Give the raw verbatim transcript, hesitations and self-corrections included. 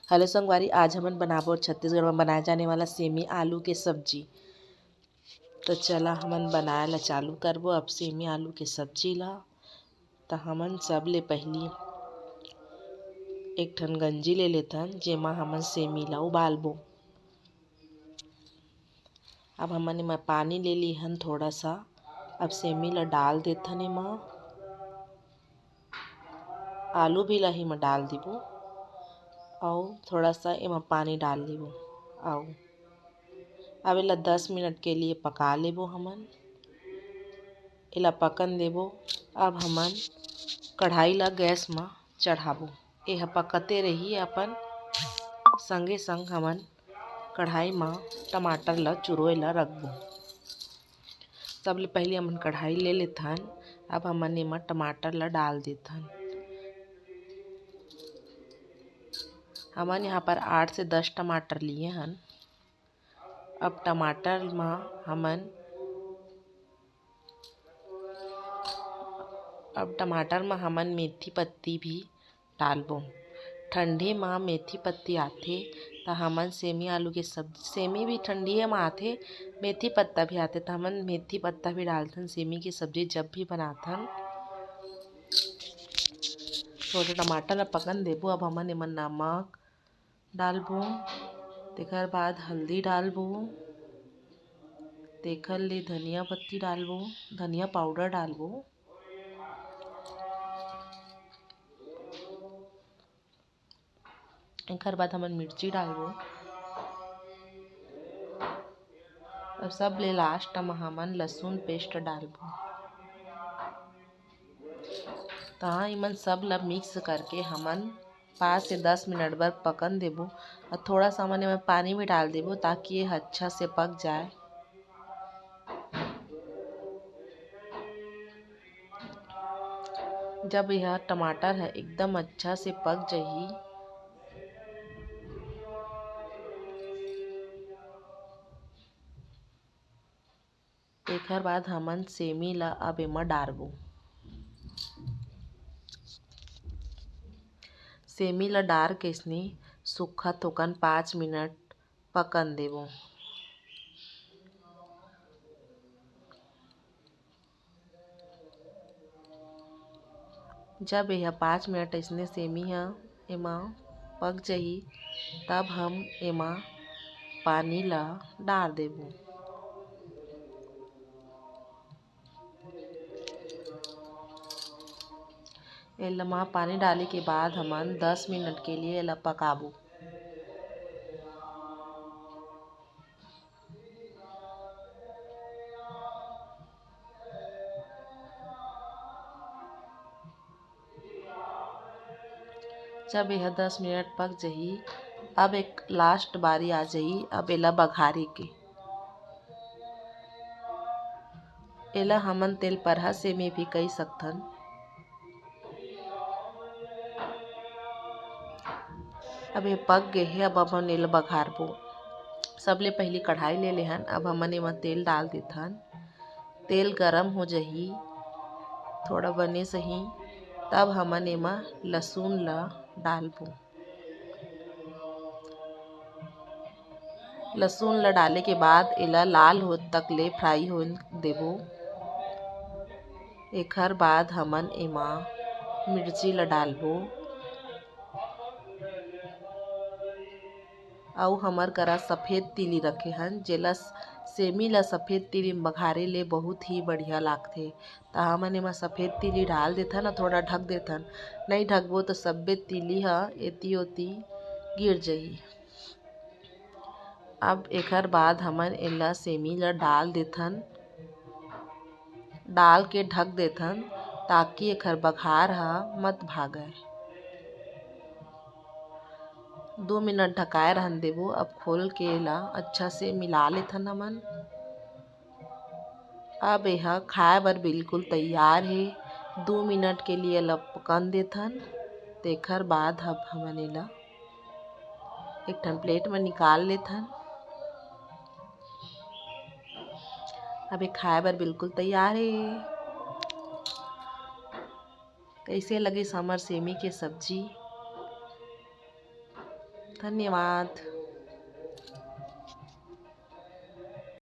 Hello संगवारी, आज हमन बनाबो छत्तीसगढ़ में बनाए जाने वाला सेमी आलू के सब्जी। तो चला हमन बनाए ला चालू करबो अब सेमी आलू के सब्जी ला। तो हमन सबले पहली एक ठन गंजी ले लेथन, जेमा हमन सेमी ला उबालबो। अब हमन एमा पानी ले लीहन थोड़ा सा। अब सेमी ला डाल देथन एमा। आलू भी ला एमा डाल दिबो अउ थोड़ा सा एमा पानी डाल दिबो। अउ अब एला दस मिनट के लिए पका लेबो हमन। एला पकन देबो। अब हमन कढ़ाई ला गैस म चढ़ाबो। एह पकते रही अपन, संगे संग हमन कढ़ाई म टमाटर ला चुरोए ला रखबो। सबले पहले हमन कढ़ाई ले लेथन। अब हमन एमा टमाटर ला डाल देथन। हमन यहाँ पर आठ से दस टमाटर लिए हन। अब टमाटर म हमन अब टमाटर म हमन मेथी पत्ती भी डालबो। ठंडी म मेथी पत्ती आथे, त हमन सेमी आलू के सब्जी, सेमी भी ठंडिये म आथे, मेथी पत्ता भी आथे, त हमन मेथी पत्ता भी डालथन सेमी के सब्जी जब भी बनाथन। थोड़ा टमाटर ल पकन देबो। अब हमन एमन नमक डालबो, तेकर बाद हल्दी डालबो, तेकर ले धनिया पत्ती डालबो, धनिया पाउडर डालबो। एकर बाद हमन मिर्ची डालबो। अउ सबले लास्ट म हमन लहसुन पेस्ट डालबो। त इमन सब ल मिक्स करके हमन पाँच से दस मिनट बर पकन देबो। अउ थोड़ा सा हमन एमा पानी भी डाल देबो, ताकि ये अच्छा से पक जाए। जब यह टमाटर ह एकदम अच्छा से पक जही, तेखर बाद हमन सेमी ला अब एमा डारबो। सेमी ला डार के इसने सूखा थोकन पाँच मिनट पकन देबो। जब यह पाँच मिनट अइसने सेमी ह एमा पक जही, तब हम एमा पानी ला डार देबो। एला म पानी डाले के बाद हमन दस मिनट के लिए एला पकाबो। जब यह दस मिनट पक जही, अब एक लास्ट बारी आ जही, अब एला बघारे के। एला हमन तेल परहा सेमी भी कहि सकथन। अब ये पक गे हे, अब हमन एला बघारबो। सबले पहिली कढ़ाई ले लेहन, अब हमन एमा तेल डाल देथन। तेल गरम हो जही, थोड़ा बने सही, तब हमन एमा लसुन ला डालबो। लसुन ला डाले के बाद एला लाल होत तक ले फ्राई होन देबो। एखर बाद हमन एमा मिर्ची ला डालबो। अउ हमर करा सफेद तिली रखे हन, जेला स-, सेमी ला सफेद तिली म बघारे ले बहुत ही बढ़िया लागथे। त हमन एमा सफेद तिली डाल देथन अउ थोड़ा ढक देथन। नइ ढकबो त सब्बे तिली ह एती ओती गिर जही। अब एखर बाद हमन एला सेमी ला डाल देथन, डाल के ढक देथन, ताकि एखर बघार ह मत भागय। दू मिनट ढकाए रहन देबो। अब खोल के एला अच्छा से मिला लेथन हमन। अब एहा खाए बर बिल्कुल तैयार हे। दू मिनट के लिए एला पकन देथन, तेखर बाद अब हमन एला एक ठन प्लेट म निकाल लेथन। अब ये खाए बर बिल्कुल तैयार हे। कइसे लगिस हमर सेमी के सब्जी? धन्यवाद।